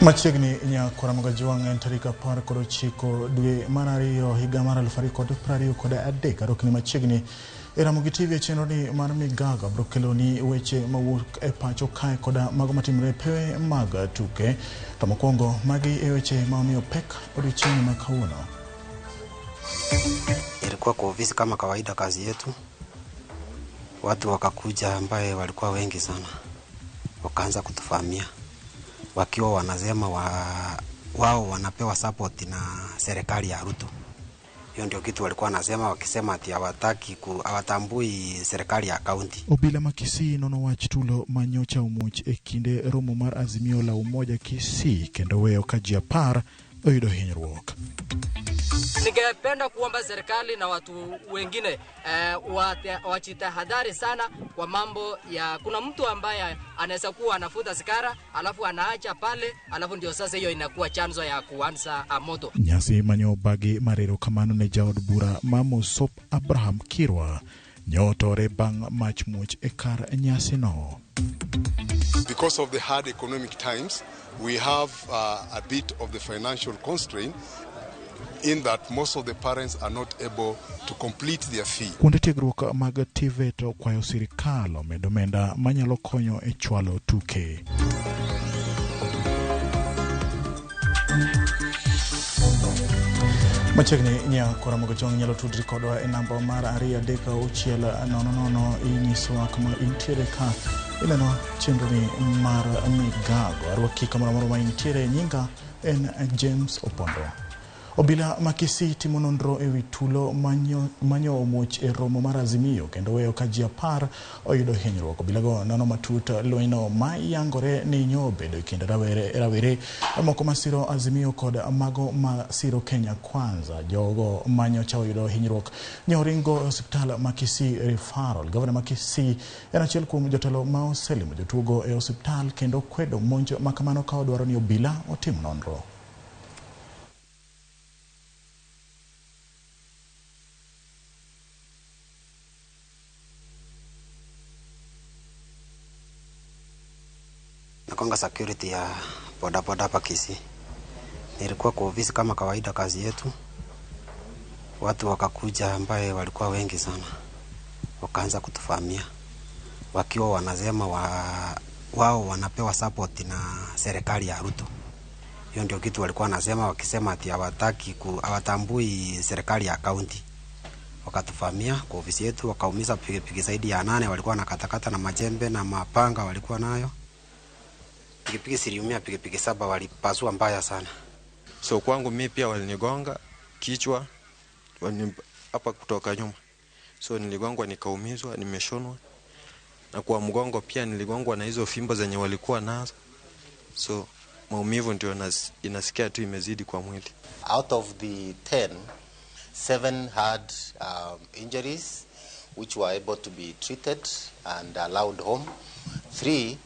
Machiegni nyakwara Mogajwang' en tarik 19 dwe mar ariyo higa mar 2023. Arwakni machiegni e Ramogi TV e chenro ni mar Migago biro keloni weche mawuok e pacho kae koda mago matimore e pewe mag tuke. To mokwongo magi e weche ma omiyo pek odiochieng' ma kawuono. Ilikuwa kwa ofisi kama kawaida kazi yetu, watu wakakuja ambaye walikuwa wengi sana, wakaanza kutuvamia wakiwa wanasema wao wanapewa support na serikali ya Ruto. Hiyo ndio kitu walikuwa wanasema, wakisema ati hawataki hawatambui serikali ya kaunti. Obila ma Kisii nono wach tulo ma nyocha omuoch e kinde romo mar Azimio la Umoja Kisii kendo weyo ka ji 10 oyudo hinyruok. Ningependa kuomba serikali na watu wengine wajitahadhari sana kwa mambo ya, kuna mtu ambaye anaweza kuwa anafuta sigara alafu anaacha pale, alafu ndio sasa hiyo inakuwa chanzo ya kuanza moto. Nyasi manyo bagi mar erokamano ne jaod bura ma Mosop Abraham Kirwa nyotore bang' mach muoch e kar nyasino. Because of the hard economic times, we have a bit of the financial constraint in that most of the parents are not able to complete their fee. Kuonde tiegruok mag TVET okwayo sirikal omed omenda manyalo konyo e chwalo tuke. Machiegni nyakwara Mogajwang' nyalo tudri kodwa e namba mar 23600 inyisowa kama intiere ka ineno chenro ni mar Migago. Arwaki kamoro amora ma intiere, nyinga en James Opondo. Obila ma Kisii timo nonro ewi tulo manyo omuoch e romo mar Azimio kendo weyo ka ji 10 oyudo hinyruok. Obilago nono matut lwenyno ma yangore ni nyobedo e kind rawere moko masiro Azimio kod mago masiro Kenya Kwanza. Jogo manyocha oyudo hinyruok nyoringo e osiptal ma Kisii Referral. Gavana ma Kisii en achiel kuom jotelo ma oselimo jotugo e osiptal kendo kwedo monj ma kamano ka odwaro ni obila otim nonro. Nakonga security ya boda boda hapa Kisii. Nilikuwa kwa ofisi kama kawaida kazi yetu, watu wakakuja ambaye walikuwa wengi sana, wakaanza kutuvamia wakiwa wanasema wao wanapewa support na serikali ya Ruto. Hiyo ndio kitu walikuwa wanasema, wakisema ati hawataki hawatambui serikali ya kaunti. Wakatuvamia kwa ofisi yetu, wakaumiza pikipiki zaidi ya 8, walikuwa wanakatakata na majembe na mapanga walikuwa nayo. Pikipiki ziliumia, pikipiki 7 walipasua mbaya sana. So kwangu mimi pia walinigonga kichwa hapa kutoka nyuma. So niligongwa nikaumizwa, nimeshonwa. Na kwa mgongo pia niligongwa na hizo fimbo zenye walikuwa nazo. So maumivu ndio inasikia tu imezidi kwa mwili. Out of the 10, 7 had injuries which were able to be treated and allowed home. 3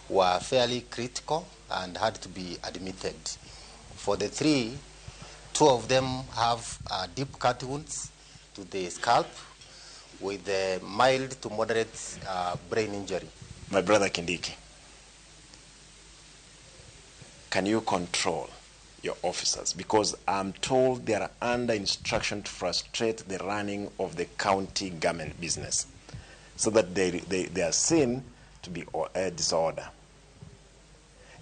were fairly critical and had to be admitted. For the 3, 2 of them have deep cut wounds to the scalp with a mild to moderate brain injury. My brother Kindiki, can you control your officers? Because I'm told they are under instruction to frustrate the running of the county government business so that they are seen to be disorder.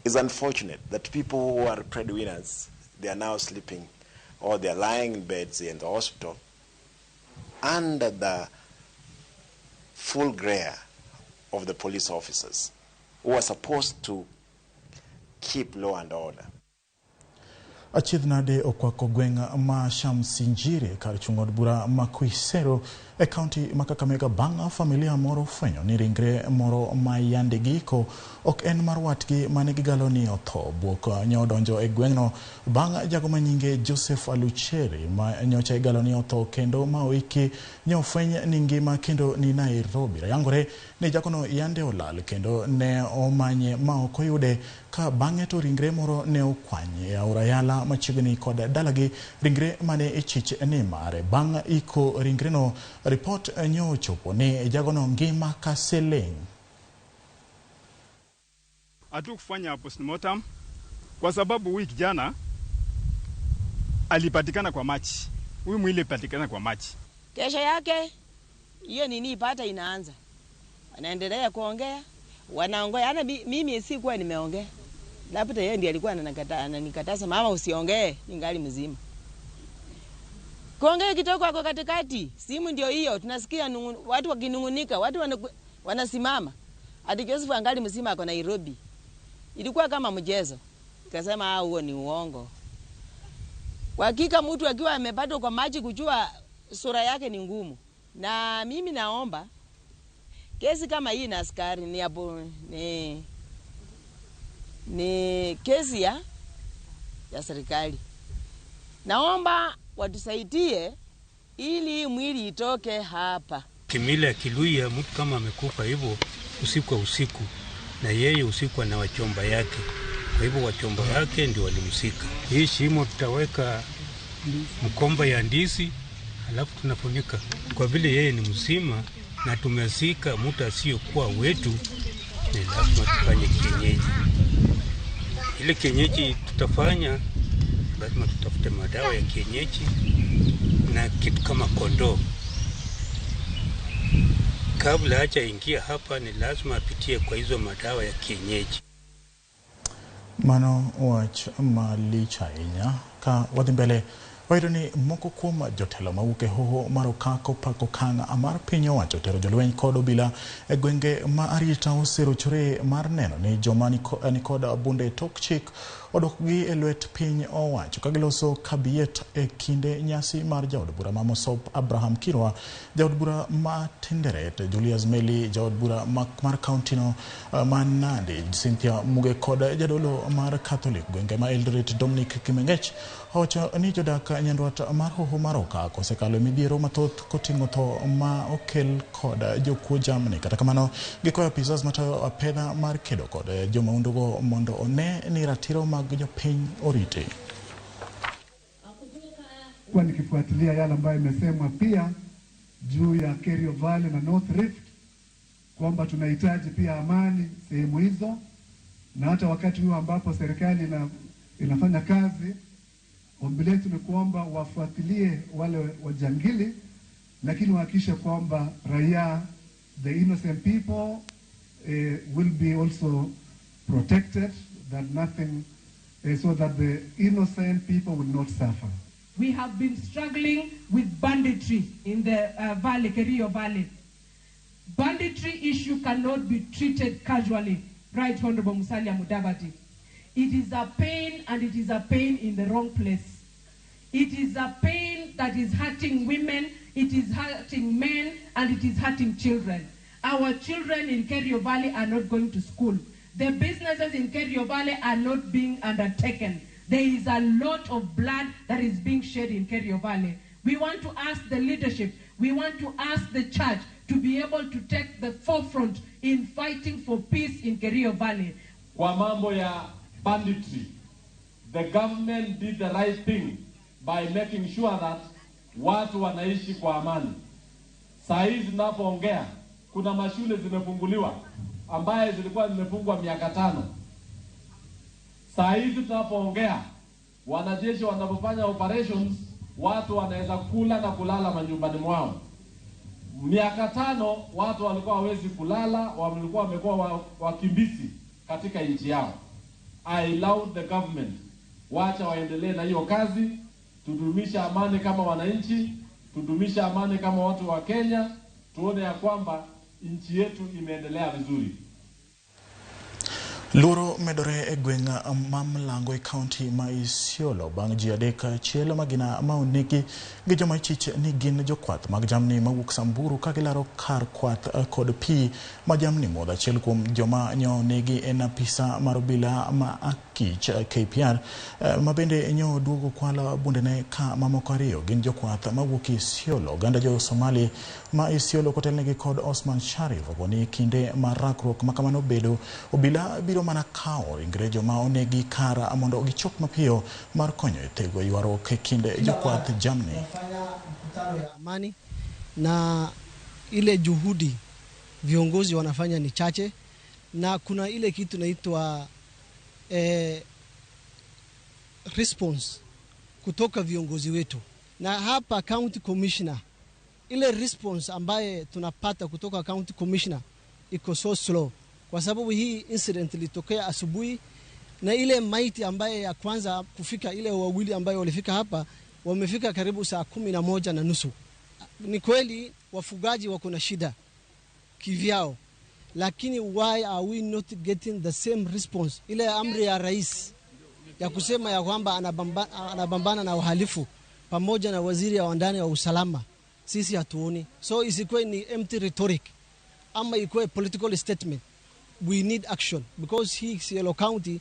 It's unfortunate that people who are breadwinners, they are now sleeping or they are lying in beds in the hospital under the full glare of the police officers who are supposed to keep law and order. Achiedh nade okwako gweng' ma Shamsinjiri kar chung' od bura ma Kuisero e kaunti ma Kakamega bang' familia moro fwenyo ni ringre moro ma yande giiko ok en mar watgi mane gigalo ni otho. Bwok nyodonjo e gweng'no bang' jago manyinge Joseph Alucheri ma nyocha igalo ni otho kendo ma oiki nyofweny ni ngima kendo ni Nairobi. Yangore ni jagono yande olal kendo ne omanye ma ok oyude ka bang'e to ringre moro ne okwany e aora Yala machiegni kod dalagi, ringre mane ichich ni mare. Bang' iko ringreno, ripot nyochopo ni jagono ngima ka siling'. Hatukufanya postmortem Kwa sababu huyu kijana alipatikana kwa machi. Huyu mwili alipatikana kwa machi. Kesho yake hiyo nini ipata inaanza. Wanaendelea kuongea, wanaongea. Yaani mimi sikuwa nimeongea. Labda yeye ndiye alikuwa ananikataza, mama usiongee, ningali mzima. Kuongea kitoko kwa katikati, simu ndio hiyo, tunasikia watu wakinungunika, watu wanasimama. Ati Joseph angali mzima ako Nairobi. Ilikuwa kama mchezo. Nikasema huo ni uongo. Kwa hakika mtu akiwa amepatwa kwa maji kujua sura yake ni ngumu. Na mimi naomba kesi kama hii na askari ni kesi ya serikali. Naomba watusaidie ili mwili itoke hapa. Kimila ya Kiluya, mtu kama amekufa hivyo usiku kwa usiku, na yeye usiku ana wachomba yake. Kwa hivyo wachomba yake ndio walimsika. Hii shimo tutaweka mkomba ya ndizi alafu tunafunika. Kwa vile yeye ni mzima na tumezika mtu asiyokuwa wetu, ni lazima tufanye kienyeji. Ile kienyeji tutafanya, lazima tutafute madawa ya kienyeji na kitu kama kondoo. Kabla hajaingia hapa ni lazima apitie kwa hizo madawa ya kienyeji. Mano wach malich ahinya ka wadhi mbele wayudo ni moko kuom jotelo mawuok e hoho mar Okak pako okang' mar piny owacho tero jolweny kod obila e gwenge ma arita oserochore mar neno ni joma nikod bunde tok chik odokgi e lwet piny owacho ka giloso kabiet e kinde nyasi mar jaod bura ma Mosop Abraham Kirwa, jaod bura ma Tinderet Julius Meli, jaod bura mar kaunti no ma Nandi Cynthia Muge kod jadolo mar Catholic gwenge ma Eldoret Dominic Kimengech owacho ni jodak nyandwat mar hoho mar Okak osekalo e midhiero mathoth koting'o tho ma okel kod jokuo jamni. Kata kamano gikwayo apisas matayo apedha mar kedo kod jomaundugo mondo one ni ratiro mag jopiny oriti. Kwa nikifuatilia yale ambayo imesemwa pia juu ya Kerio Valley na North Rift kwamba tunahitaji pia amani sehemu hizo, na hata wakati huu ambapo serikali inafanya kazi, ombi letu ni kwamba wafuatilie wale wajangili, lakini wahakikishe kwamba raia, the innocent people, will be also protected, that nothing, so that the innocent people will not suffer. We have been struggling with banditry in the valley, Kerio Valley. Banditry issue cannot be treated casually, Right Honorable Musalia Mudavadi. It is a pain, and it is a pain in the wrong place. It is a pain that is hurting women, it is hurting men, and it is hurting children. Our children in Kerio Valley are not going to school. The businesses in Kerio Valley are not being undertaken. There is a lot of blood that is being shed in Kerio Valley. We want to ask the leadership, we want to ask the church to be able to take the forefront in fighting for peace in Kerio Valley. Kwa mambo ya banditry, the government did the right thing by making sure that watu wanaishi kwa amani. Saa hizi tunapoongea kuna mashule zimefunguliwa ambaye zilikuwa zimefungwa miaka 5. Saa hizi tunapoongea wanajeshi wanapofanya operations watu wanaweza kula na kulala manyumbani mwao. Miaka 5 watu walikuwa hawezi kulala, walikuwa wamekuwa wakimbizi katika nchi yao. I allow the government, wacha waendelee na hiyo kazi, tudumisha amani kama wananchi, tudumisha amani kama watu wa Kenya, tuone ya kwamba nchi yetu imeendelea vizuri. Luoro medore e gweng' ma Mlango e kaunti ma Isiolo bang' ji 3 chielo magina ma onegi gi joma ichich ni gin jokwath mag jamni mawuok Samburu ka gilaro kar kwath kod pi ma jamni modho. Achiel kuom joma nyo onegi en apisa mar obila ma Akich KPR ma bende nyo duogo kwalo bundene ka mamoko 2 gin jokwath mawuok Isiolo. Oganda jo Somali ma Isiolo kotelnegi kod Osman Sharif opo ni kinde mar rakruok ma kamano bedo obila biro mana kawo ringre joma onegi kara mondo gichop mapiyo mar konyo e tego ywaruok e kinde jokwath jamni. Amani na ile juhudi viongozi wanafanya ni chache, na kuna ile kitu inaitwa response kutoka viongozi wetu, na hapa county commissioner, ile response ambaye tunapata kutoka county commissioner iko so slow, kwa sababu hii incident ilitokea asubuhi, na ile maiti ambaye ya kwanza kufika, ile wawili ambaye walifika hapa wamefika karibu saa 11:30. Ni kweli wafugaji wako na shida kivyao, lakini why are we not getting the same response? Ile amri ya rais ya kusema ya kwamba anabambana na uhalifu pamoja na waziri wa ndani wa usalama, sisi hatuoni. So isikuwe ni empty rhetoric ama ikuwe political statement. We need action because hii Isiolo County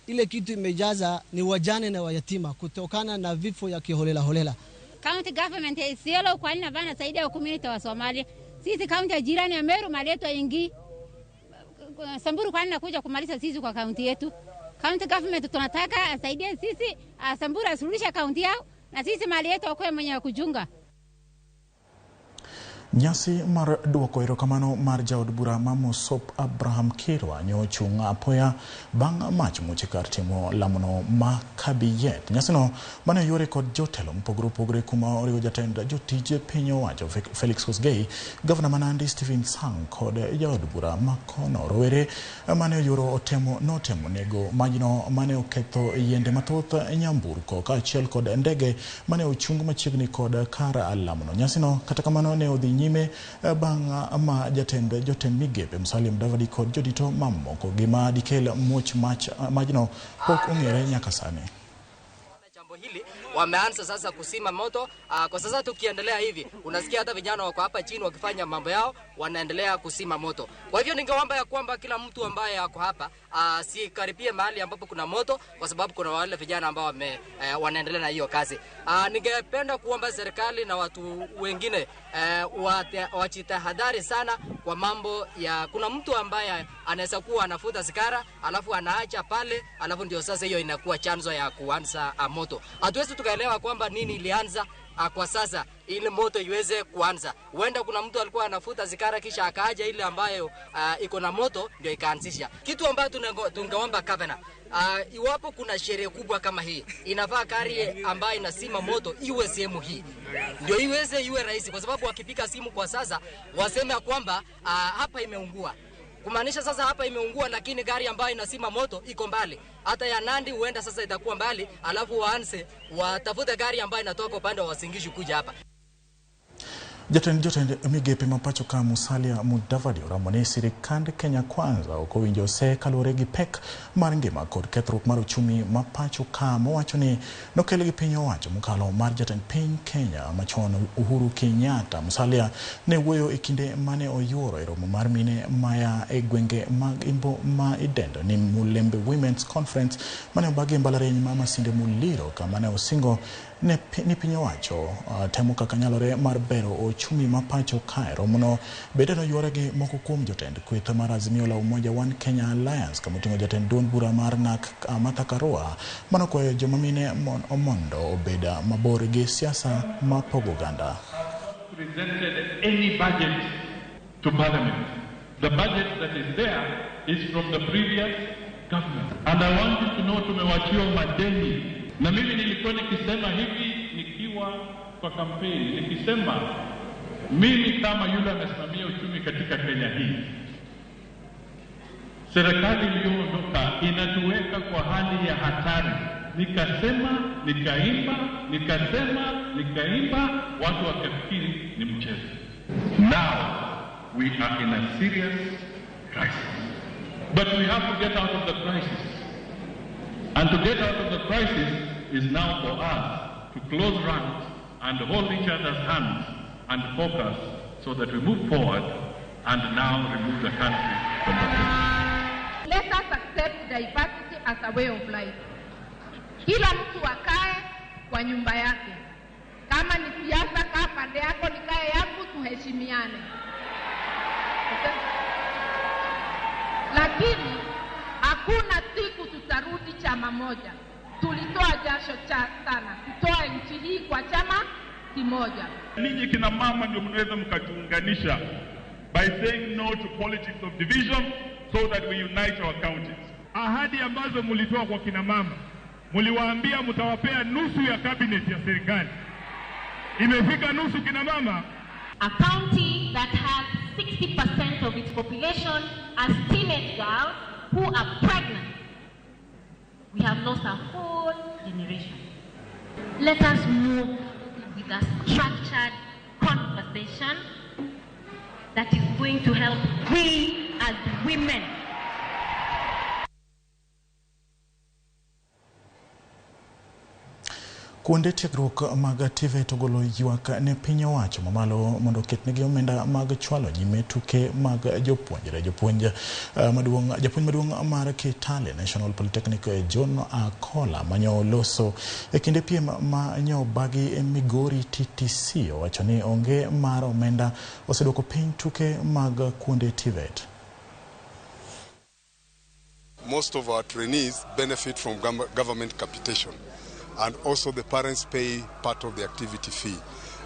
ile kitu imejaza ni wajane na wayatima kutokana na vifo ya kiholela holela. County government ya Isiolo kwa nini bana saidia community wa Somalia? Sisi county ya jirani ya Meru mali yetu ingi Samburu kwa nini nakuja kumaliza sisi kwa county yetu? County government tunataka asaidie sisi, Samburu asuluhishe county yao na sisi mali yetu akwe mwenye kujunga. Nyasi mar duoko erokamano mar jaod bura ma Mosop Abraham Kirwa nyochung' apoya bang' mach muoch kar timo lamono ma Kabiyet. Nyasino mane oyuore kod jotelo mopogore opogore kuma oriwo jatend jotije piny owacho Felix Kosgei, gavana ma Nandi Stephen Sang kod jaod bura ma kono. Rowere mane oyuoro notemo nego majno mane oketho yiende mathoth nyamburko kaachiel kod ndege mane ochung' machiegni kod kar lamono. Nyasino kata kamano ne odhi nyime bang' ma jatend jotend migepe Musalia Mudavadi kod jodito mamoko. Gima dikel muoch majno pok ong'ere nyaka sani. Jambo hili wameanza sasa kusima moto. Kwa sasa tukiendelea hivi unasikia hata vijana wako hapa chini wakifanya mambo yao, wanaendelea kusima moto. Kwa hivyo ningeomba ya kwamba kila mtu ambaye ako hapa asikaribie mahali ambapo kuna moto, kwa sababu kuna wale vijana ambao wanaendelea na hiyo kazi. Ningependa kuomba serikali na watu wengine wajitahadhari sana kwa mambo ya kuna mtu ambaye anaweza kuwa anafuta sigara alafu anaacha pale, alafu ndio sasa hiyo inakuwa chanzo ya kuanza moto. Hatuwezi tukaelewa kwamba nini ilianza kwa sasa ili moto iweze kuanza. Huenda kuna mtu alikuwa anafuta sigara kisha akaaja ile ambayo iko na moto ndio ikaanzisha. Kitu ambacho tungeomba governor, iwapo kuna sherehe kubwa kama hii, inafaa gari ambayo inasima moto iwe sehemu hii, ndio iweze iwe rahisi, kwa sababu wakipiga simu kwa sasa waseme kwamba hapa imeungua, kumaanisha sasa hapa imeungua, lakini gari ambayo inasima moto iko mbali. Hata ya Nandi huenda sasa itakuwa mbali, alafu waanze watafute gari ambayo inatoka upande wa Wasingishu kuja hapa. Jatend migepe ma pacho ka Musalia Mudavadi oramo ni sirikand Kenya Kwanza ok owinjo ose kaluwore gi pek mar ngima kod kethruok mar uchumi ma pacho ka, mowacho ni nokel gi piny owacho mokalo mar jatend piny Kenya machon Uhuru Kenyatta. Musalia ne wuoyo e kinde mane oyuoro e romo mar mine maya e gwenge mag Imbo ma idendo ni Mulembe Women's Conference mane obagi e mbalariany ma Masinde Muliro, kama ne osingo ni piny owacho temo kaka nyalore mar bero uchumi ma pacho kae. Romono bende noyuore gi moko kuom jotend kweth mar Azimio la Umoja One Kenya Alliance kamoting'o jatend duond bura mar NARC Martha Karua manokwayo joma mine mondo obed mabor gi siasa ma pogo oganda. Presented any budget to parliament. The budget that is there is from the previous government. And I want you to know tumewachiwa madeni. Na mimi nilikuwa nikisema hivi nikiwa kwa kampeni, nikisema mimi kama yule amesimamia uchumi katika Kenya hii, serikali iliyoondoka inatuweka kwa hali ya hatari. Nikasema, nikaimba, nikasema, nikaimba, watu wakafikiri ni mchezo. Now we are in a serious crisis. But we have to get out of the crisis. And to get out of the crisis is now for us to close ranks and hold each other's hands and focus so that we move forward and now remove the country from the crisis. Let us accept diversity as a way of life. Kila mtu akae kwa nyumba yake. Kama ni siasa, kaa pande yako, nikae yangu, tuheshimiane. Okay? Lakini hakuna siku tutarudi chama moja. Tulitoa jasho sana kutoa nchi hii kwa chama kimoja. Ninyi kina mama ndio mnaweza mkatuunganisha by saying no to politics of division so that we unite our counties. Ahadi ambazo mlitoa kwa kina mama Mliwaambia mtawapea nusu ya cabinet ya serikali. Imefika nusu, kina mama. A county that has 60% of its population as teenage girls who are pregnant. We have lost a whole generation. Let us move with a structured conversation that is going to help we as women. Kuonde tiegruok mag TVET ogolo ywak ne piny owacho mamalo mondo oketnegi omenda mag chwalo nyime tuke mag jopuonjre. Japuonj maduong' mar Kitale National Polytechnic John Akola manyo loso e kinde piem ma nyobagi e Migori TTC owacho ni onge mar omenda oseduoko piny tuke mag kuonde TVET. Most of our trainees benefit from government capitation, and also the parents pay part of the activity fee.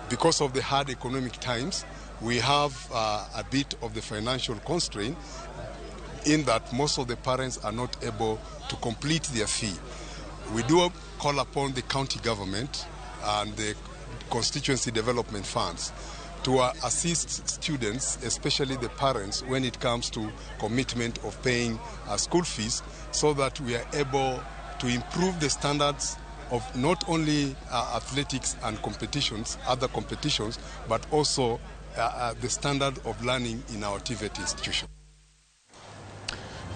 Because of the hard economic times, we have a bit of the financial constraint in that most of the parents are not able to complete their fee. We do call upon the county government and the constituency development funds to assist students, especially the parents, when it comes to commitment of paying school fees, so that we are able to improve the standards of not only athletics and competitions, other competitions, but also the standard of learning in our TVET institution.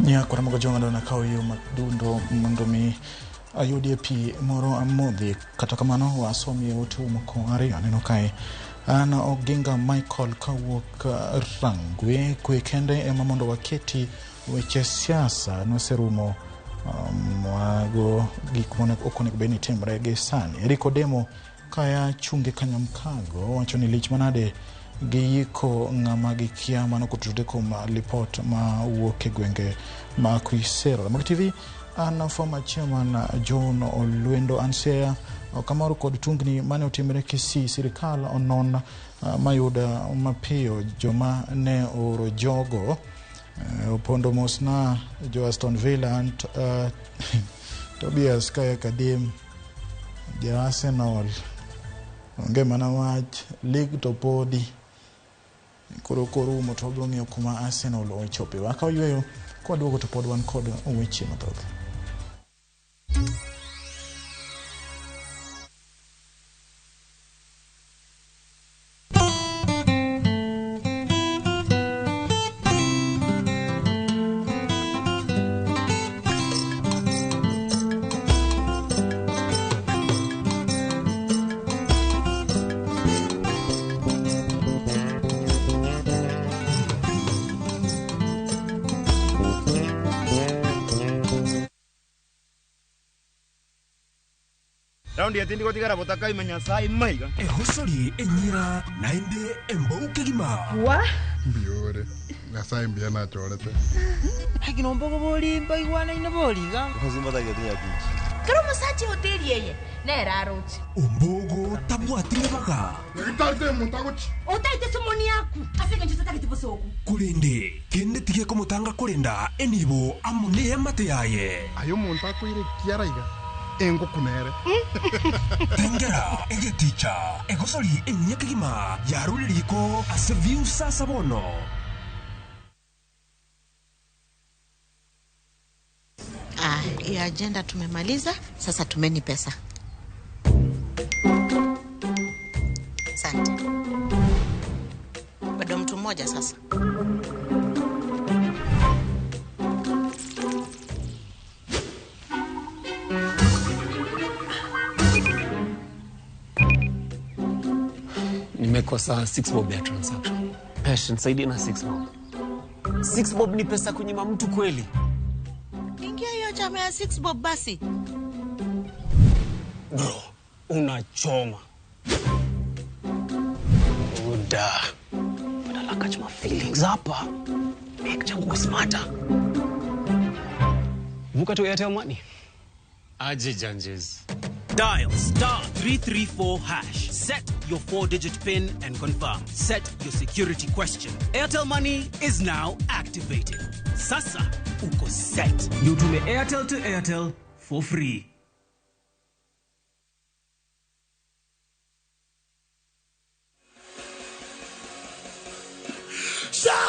Nyakora mogo na kawo yo madundo mondo mi ayudie pi moro amodhi. Kata kamano wasomie ote moko ariyo aneno kae. An Oginga Michael kawuok Rangwe, kwe kende ema mondo waketi weche siasa noserumo mago gik mane ok onego bed ni timre gi sani. Eriko Demo kaya chunge Kanyamkago wacho ni lich manade gi yiko ng'ama gikia mano kotudore kuom lipot ma wuok e gwenge ma Kuisero. Ramogi TV an former chairman John Olwendo Anseya kamoro kod tungni mane otimre Kisii, sirikal onon mayuda mapiyo joma ne ooro jogo. Opondo mosna jo Aston Villa and Tobias Kaya Kadim jo Arsenal onge mana wach league to podi koro korumo to wabiro ng'iyo kuma Arsenal ochope. Wakaw yweyo kwaduogo to pod wan kod weche mathoth. Raundi ya tindi gotigara botaka imenya sai maiga. Ehosori enyira naende embouke gima. Wa? Mbiore. Nyasaye mbia na chorete. Hakino mbogo boli mbaigwana ina boliga. Hozimba da getinya kichi. Kero musachi hoteli yeye. Nera arochi. Ombogo tabwatire baga. Ngitate mutagochi. Otaite somoni yaku. Asenge nchitata kitibosoku. Kulende kende tige komutanga kulenda enibo amune amate yaye. Ayo muntu akwire kiaraiga. Engo kunere. Tengera egeticha egosori enyekigima yaruririko ase viusa sabono. Ya agenda tumemaliza, sasa tumeni pesa. Asante. Bado mtu mmoja sasa. Nimekosa 6 bob ya transaction. Passion, saidia na 6 bob. 6 bob ni pesa kunyima mtu kweli? Ingia hiyo chama ya 6 bob basi. Bro, unachoma. Uda. Badala catch my feelings hapa. Make changu smarter. Vuka to Airtel Money. Aje janjes. Dial *334#. Set your 4-digit PIN and confirm. Set your security question. Airtel Money is now activated. Sasa uko set. You tume Airtel to Airtel for free.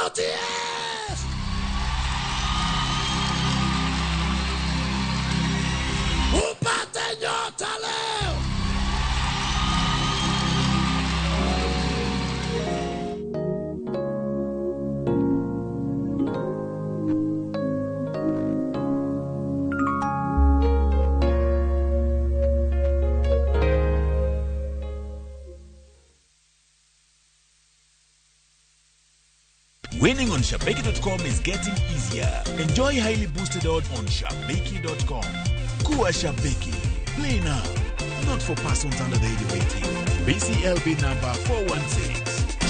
Shout yes! Upate nyota leo. Winning on Shabiki.com is getting easier. Enjoy highly boosted odds on Shabiki.com. Kuwa Shabiki. Play now. Not for persons under the age of 18. BCLB number 416.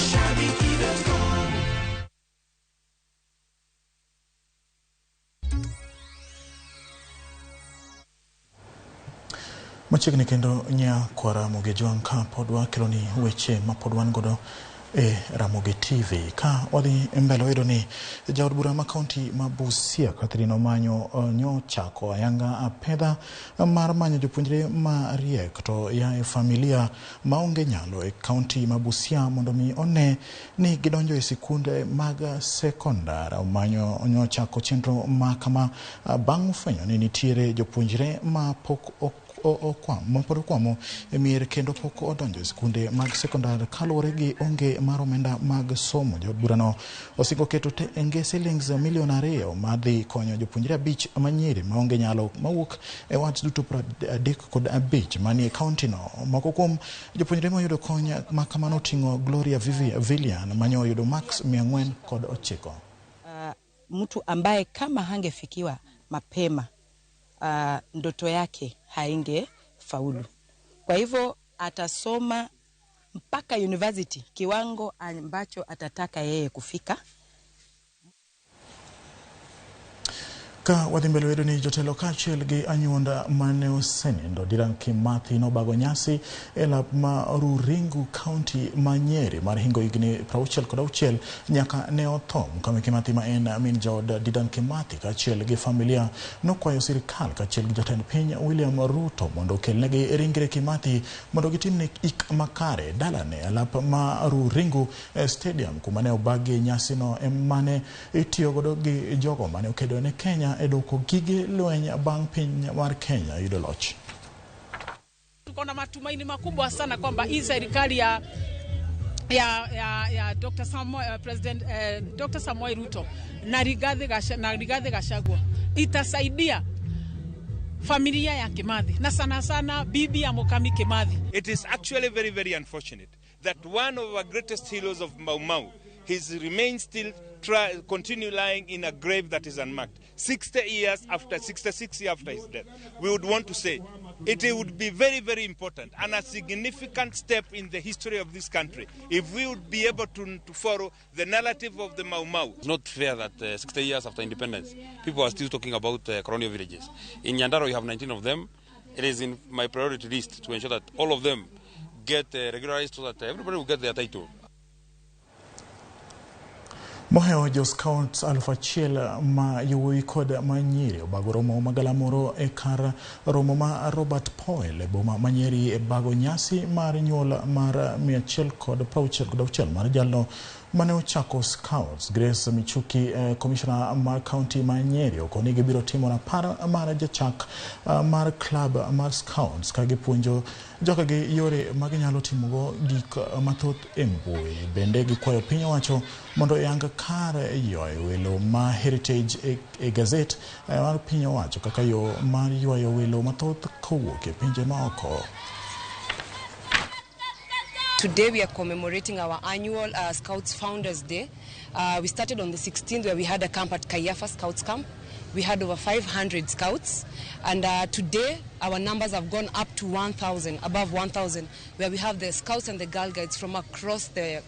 Shabiki.com. Machiegni kendo nya kwa Ramogi Jwang' ka pod wakeloni weche ma pod wan godo e Ramogi TV. Ka wadhi mbele wayudo ni jaod bura ma kaunti ma Busia Catherine Omanyo nyochako ayanga apedha mar manyo jopuonjre mariek to ya e familia maonge nyalo e kaunti ma Busia mondo mi one ni gidonjo e sikunde mag sekondar. Omanyo nyochako chenro ma kama bang' fwenyo ni nitiere jopuonjre ma pok mapod okwamo e mier kendo pok odonjo e sikunde mag sekondar kaluwore gi onge mar omenda mag somo. Jaod burano osingo keto tenge silings milion 2 madhi konyo jopuonjre 5 manyiri maonge nyalo mawuok e wach duto 35 manie kaunti no. Moko kuom jopuonjre moyudo kony ma kamano oting'o Gloria Villian manyo oyudo max 409. Mtu ambaye kama hangefikiwa mapema ndoto yake hainge faulu. Kwa hivyo atasoma mpaka university kiwango ambacho atataka yeye kufika. Ka wadhi mbele wedo ni jotelo kaachiel gi anyuonda mane osenindo Dedan Kimathi nobago nyasi e lap ma Ruringu County ma Nyeri mar hingo higni 66 nyaka ne otho. Mkame Kimathi ma en min jaod Dedan Kimathi kaachiel gi familia nokwayo sirikal kaachiel gi jatend piny William Ruto mondo okelnegi ringre Kimathi mondo gitimne ik makare dalane e lap ma Ruringu Stadium kuma ne obagie nyasino mane itiyogodo gi jogo mane okedo ne Kenya e dwoko gige lweny bang' piny mar Kenya yudo loch. Tuko na matumaini makubwa sana kwamba hii serikali ya Dr. Samoei, President Dr. Samoei Ruto na Rigathi Gachagua itasaidia familia ya Kimathi na sana sana bibi ya Mukami Kimathi. It is actually very, very unfortunate that one of our greatest heroes of Mau Mau, his remains still continue lying in a grave that is unmarked. 60 years after, 66 years after his death, we would want to say it would be very, very important and a significant step in the history of this country if we would be able to follow the narrative of the Mau Mau. It's not fair that 60 years after independence, people are still talking about colonial villages. In Nyandarua, you have 19 of them. It is in my priority list to ensure that all of them get regularized so that everybody will get their title. Moheo jo scouts 1000 ma yowuoyi kod ma nyiri obago romo magalamoro e kar romo ma Robert Poel e boma ma Nyeri e bago nyasi mar nyuol mar 166 mar jalno mane ochako Scouts. Grace Michuki, commissioner mar county ma Nyeri, okoni gibiro timo rapar mar jachak mar club mar Scouts ka gipuonjo jokagi yore ma ginyalo timogo gik mathoth e mbui. Bende gikwayo piny owacho mondo oyang kar ywayo welo ma Heritage e gazet mar piny owacho kaka yo mar ywayo welo mathoth kowuok e pinje maoko. Today we are commemorating our annual Scouts Founders Day. We started on the 16th where we had a camp at Kayafa Scouts Camp. We had over 500 scouts, and today our numbers have gone up to 1,000, above 1,000, where we have the scouts and the girl guides from across the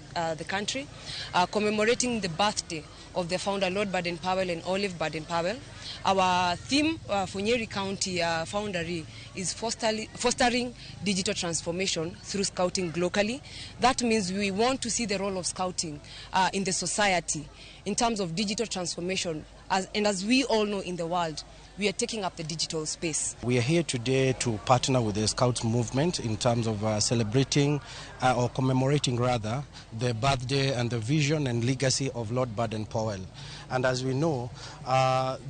country commemorating the birthday of the founder, Lord Baden-Powell and Olive Baden-Powell. Our theme for Nyeri County Foundry is fostering digital transformation through scouting locally. That means we want to see the role of scouting in the society in terms of digital transformation. As we all know in the world, We are taking up the digital space. We are here today to partner with the Scouts movement in terms of celebrating or commemorating rather the birthday and the vision and legacy of Lord Baden Powell. And as we know,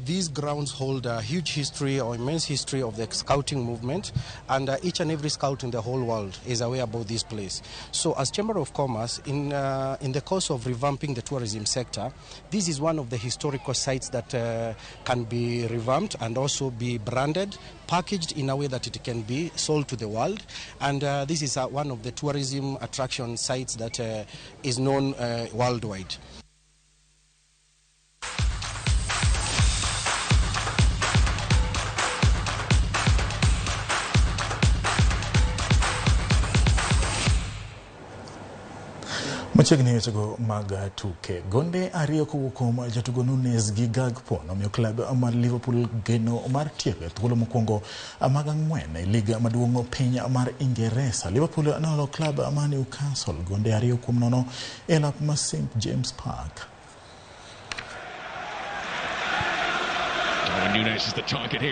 these grounds hold a huge history or immense history of the scouting movement, and each and every scout in the whole world is aware about this place. So as Chamber of Commerce, in the course of revamping the tourism sector, this is one of the historical sites that can be revamped and also be branded, packaged in a way that it can be sold to the world. And this is one of the tourism attraction sites that is known worldwide. Machiegni wechego mag tuke. Gonde ariyo kowuok kuom jatugo Nunes gi Gakpo nomiyo klab mar Liverpool geno mar tieko e thuolo mokwongo mag ang'wen e lig maduong' piny mar Ingeresa. Liverpool noloyo klab mar Newcastle gonde 2-0 e lap mar St James Park. Darwin Núñez is the target here.